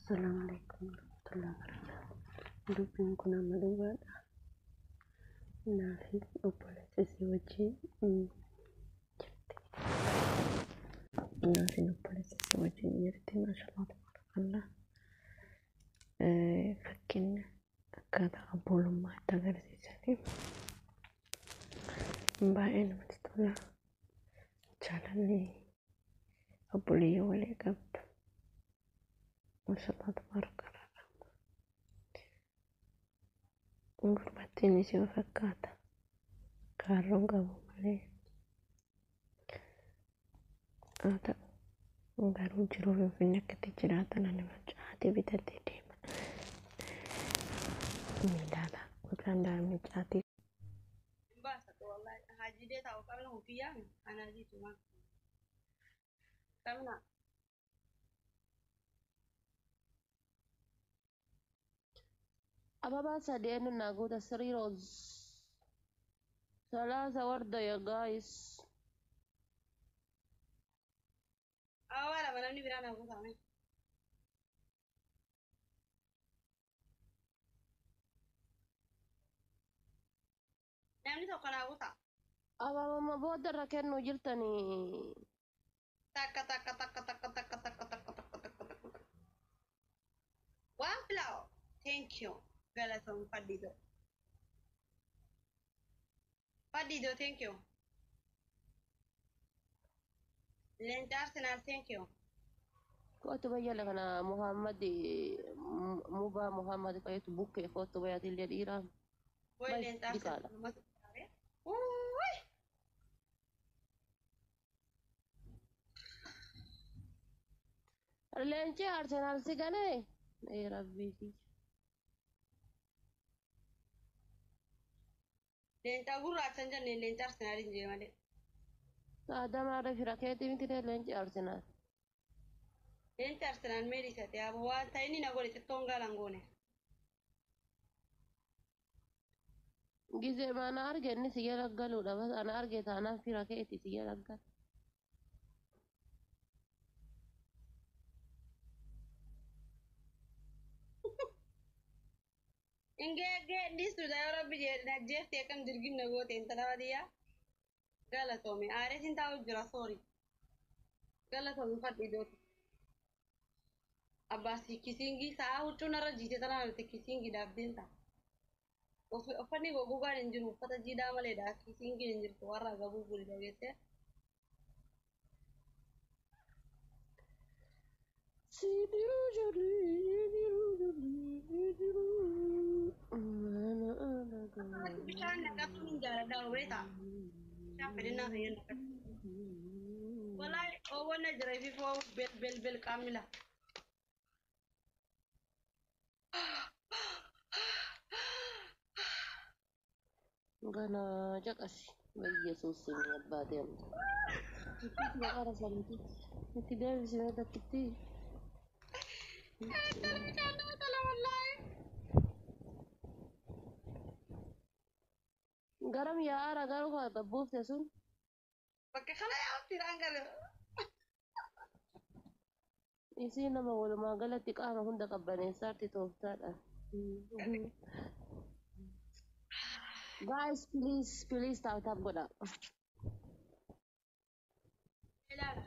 Assalamu alaikum warahmatullahi wabarakatuh. Dubbiin kun amma dhugaadha. Naafi obboleessa isii wajjin jirti. Naafin obboleessa isii wajjin jirti. Maashaallah tabarakallah. Fakkeenya akkaataa obbolummaa itti agarsiisanii baay'ee namatti tola. Jaalalli obboleeyyan walii qabdu. Maashaallah tabarakallah. Gurbattiin isii fakkaata. Kaarroon qabu malee. Haa ta'u garuu jiruu Finfinnee akkatti jiraatan ani caatii bitatee deema. Miilaala mucaan daa'imni caatii. Ababa sadeen nagoota three rose. Salaasa warda ya guys. Ababaa lama namni biraa naa guutame. Namni tokko naa guuta. Ababama booda irra kennuu jirtanii. Takka takka takka takka takka takka takka takka takka takka. One flower. Thank you. Galatoon Faddiidoo. Faddiidoo, thank you. Leenca Arsenaal, thank you. Kootu bayyala kana Muhammad Mubaa Muhammad fayyadu bukkee kootu bayyatillee dhiiraa. Way Bay leenca diqaadha. Arsenaal. Uuuy. Leenci Arsenaal si ganee? Ee rabbii. Leenca gurraacha hin jenne, leenca Arsenaal hin jee malee. Saadamaarra fira keetii miti leenci Arsenaal. Leenca Arsenaal mee dhiisate yaa waan ta'e inni na godhe xixxoon gaalan goone. Gizee mana arge inni si jala galuudha. Bas ana arge taanaan fira keetii si jala gala. Ingee dhiistu yoo rabbi jedhe ajjeeftee akkam dirgimna goote intala baadiyyaa. Galatoomi aareetiin taa'u jira, soori. Galatoomi fadhiidooti. Abbaas kisiingii sa'a huccuu narra jiite tanaa nuti kisiingii dhaabdeen ta'a. Uffanni goggogaan hin jiru, uffata jiidhaa maleedha, kisiingiin hin jirtu warra gabuu buli dhageessee. Sidiruu jalli diruu jalli diruu mana alagaa. Bishaan naqatuun hin jaaladha beektaa. Bishaan fedhinnaa fayyadu naqatu. Walaay oowwanna jira ififoo bel bel bel qaamni lafa. Gana caqasi. Yesuus ni abbaa deemta. Maqaa saniiti. Itti deebisee takkitti. Intala bishaan nama tola wallaahi. Garam yaa'aara garuu kan babbuufte sun. Bakka kana yaa'utti dhaan gara. Isii nama walumaa galatti qaama hunda qabbaneessaatti tooftaadha. Guys, please, please tap tap godha. Ilaala.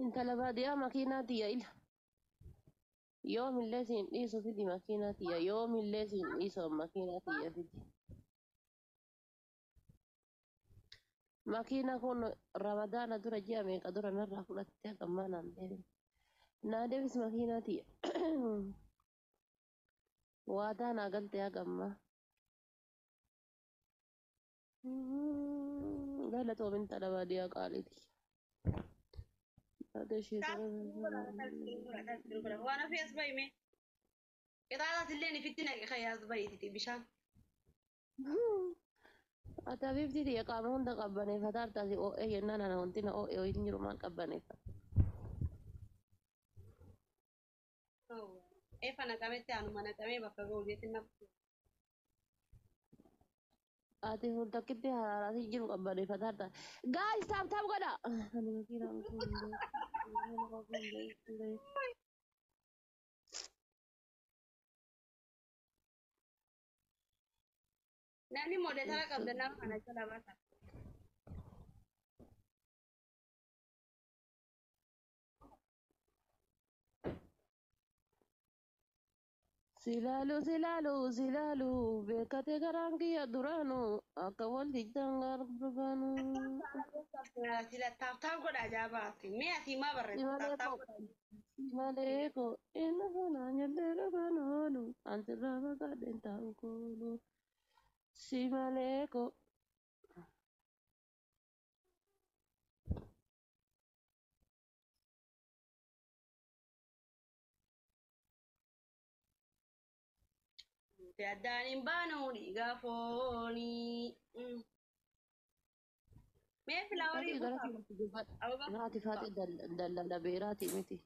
Intala baadiyyaa makiinaa tiyya ila. Yoomillee siin dhiisu fidi makiinaa tiyya. Yoomillee siin dhiisu makiinaa tiyya fidi. Makiina kun Ramadaana dura ji'a meeqa dura narraa fudhattee hanga ammaa naan deebine. Naa deebis makiinaa tiyya. Waadaa naa galte haga ammaa. Galatoom intala baadiyyaa qaaliiti. Yaada ishee Waan ofii as bahi mee. Qixaaxaas illee ifitti naqe kan as bahiiti bishaan. Ati habiibtii tiyya qaama hunda qabbaneeffataa hartaasi oo'ee jennaan ana wanti na oo'ee hin jiru maal qabbaneeffata. Eefa naqametti anuma naqamee bakka ga'u jeetti naqu. Ati fuultakkitti haraaraatii jiru qabbaneeffataa. Gaayis taap taap godha. Ani makiinaa osoo hin beeku. Namni moodeetara qabda nama kana jala baata. Silaalu silaalu silaalu beekate garaan kiyya duraanu akka wal dijjaan garbaanu. Sila taap taap godha ajaa'ibaati. Mee asii maa barreessa? Taap taap godha. Simalee ko inni funaan jedhee dhufan oolu ansirraa maqaadheen taa'u koolu. Simalee ko. Addaan hin baanu dhiigaa foonii. Mee filaawarii guutaa? Ababaa Haati faate daldala beeraati miti.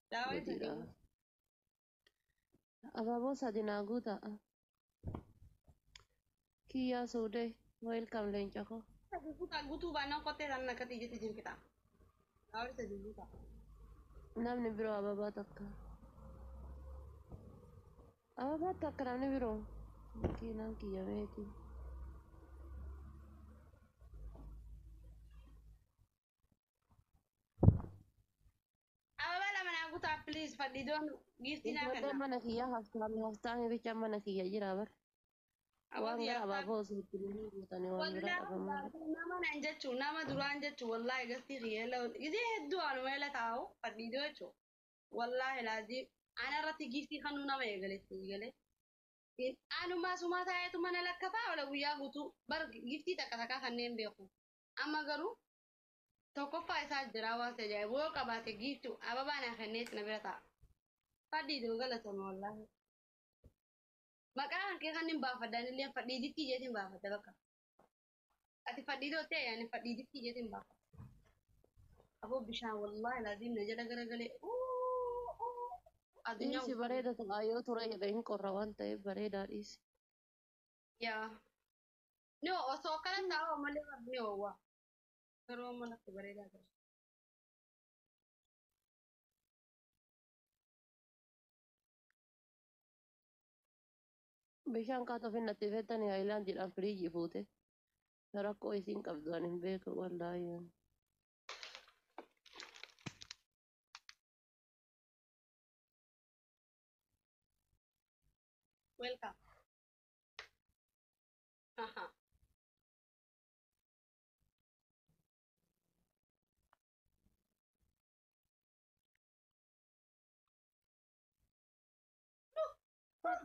Filaawarii sadii. Abaaboo sadi naa guutaa. Kiyyaa suudee welcome leenca koo. Sadii guutaa guutuu baannaan qottee isaan akkatti ijatti jinfita. Filaawarii sadii guutaa. Namni biroo ababaa takka. Ababaa takka namni biroo. Makiinaan kiyya meeti. Ababaa lama naa guutaa please fadhiidoon giiftii naa Ijoolleen kenna. mana kiyyaa haftaami haftaami bicha mana kiyya jira bar. Waan gara abaaboo osoo itti guutanii waan biraa qabamaa. Nama naan jechuun nama duraan jechuun wallaahi gastii xiyyeela gisee hedduu anuma eela taa'u fadhiidoo jechuun wallaahi laazii ana irratti giiftii kanuu nama eegaletti eegale. Anuma sumaa taa'eetu mana lakkafaa ola guyyaa guutuu bar giiftii takka takkaa kanneen beeku. Amma garuu tokkoffaa isaa jira waan ajaa'ibu yoo qabaate giiftuu ababaa naa kenneet na bira taa'a. Fadhiidoo galatama wallaahi. Maqaa kan kee kan hin baafadhaan illee fadhiidittii jeetiin baafadha bakka. Ati fadhiidoo ta'e ani fadhiidittii jeetiin baafadha. Aboo bishaan wallaahi laazim na jala garagalee. Addunyaa Dhiisi bareeda ta'a yoo ture jedhe hin qorra waan ta'eef bareedaa dhiisi. Yaa. Ni osoo akkana taa'u malee ni oowwa. Garuu amma natti bareedaa jira. Bishaan kaata ofiin natti fettanii haayilaandiidhaan firiijii fuute. Rakkoo isiin qabdu ani hin beeku wallaahi. Welcome. Aha.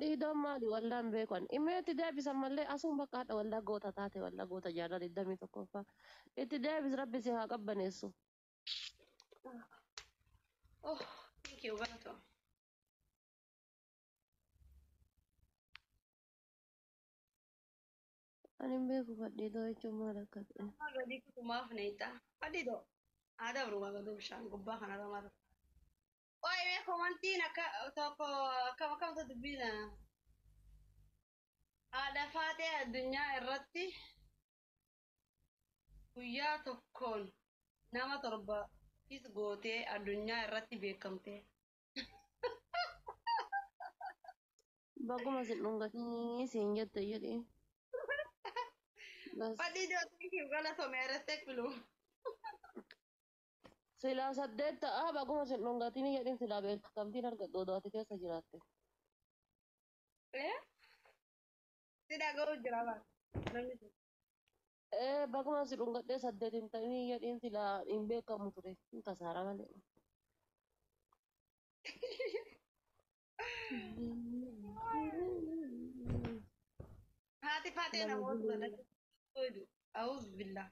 Dhiidoon maali wallaan beekan. Immoo itti deebisan mallee asuun bakka haadha wallaa goota taate wallaa goota jaarraa 21ffaa. Itti deebis rabbi si haa qabbaneessu. Oh, thank you, galatoo. Ani hin beeku fadhiidoo jechuun maal akka ta'e. Gadi kutumaaf neexa. Fadhiidoo. Aadaa birumaa gaduu bishaan gubbaa kanarra mara. Oye, mee komantiin akka tokko akkam akkamtu dubbiina. Haadha faatee addunyaa irratti guyyaa tokkoon nama torba fis gootee addunyaa irratti beekamte. Baguma sin dhungatii siin jette jedhi. Bas. Fadhiidoo thank you galatoomi respect blue. Silaa saddeet ta'a baguma sin dhungatiin jedhin silaa beekamtiin argadhu odoo ati keessa jiraatte. Eh? Si dhaga'u jira bara. Namni sun. Ee baguma si dhungadhee saddeet hin ta'inii jedhin silaa hin beekamu ture. Hin kasaara malee. Haati faatee namoota dadhabdu. A'uuz billah.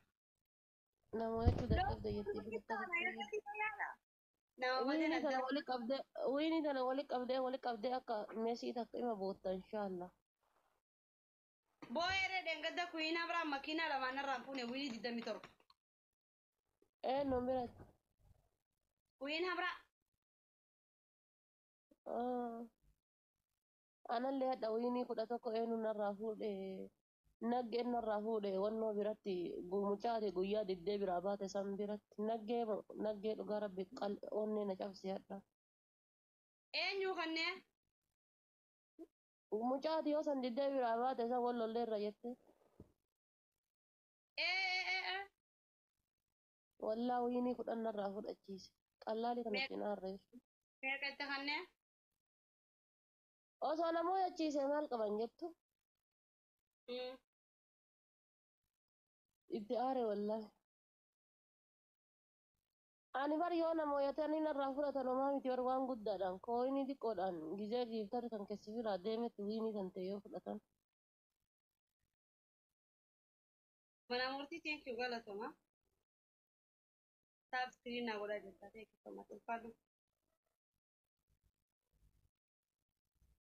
Nama jechuu dadhabde jettee biratti. Nama badeen Wiini tana adda. wali qabdee wiini tana wali qabdee wali qabdee akka meesii takka ima bootta inshaallah. Boo'eeree dheengadda kuyiinaa biraan makiinaa lamaan irraan fuune wiinii 27. Ee nu biratti. Kuyiinaa biraa. Anallee hadha wiinii 11 eenyu narraa fuudhe, naggeen narraa fuudhe wannoo biratti mucaate guyyaa diddee biraa baate san biratti naggee naggee dhugaa rabbi onnee na cabse hadha. Eenyu kanneen? Mucaati yoo san diddee biraa baate san wal lolleerra jette. Ee. Wallaa wiinii 10 narraa fudhachiise. Qallaalii kana cinaa reessu. Meeqa itti kanneen? Osoo namoo yachiise maal qaban jettu? Itti aare wallaahi. Ani bar yoo namootanii narraa fudhatan homaa miti bar waan guddaadhaan kooyinii xiqqoodhaan gizee giiftarri kan keessi biraa deemetti wiinii kan ta'e yoo fudhatan. Mana murtii thank you galatoma. Taap screen naa godhaa jirta, thank you so much. Ulfaadhu.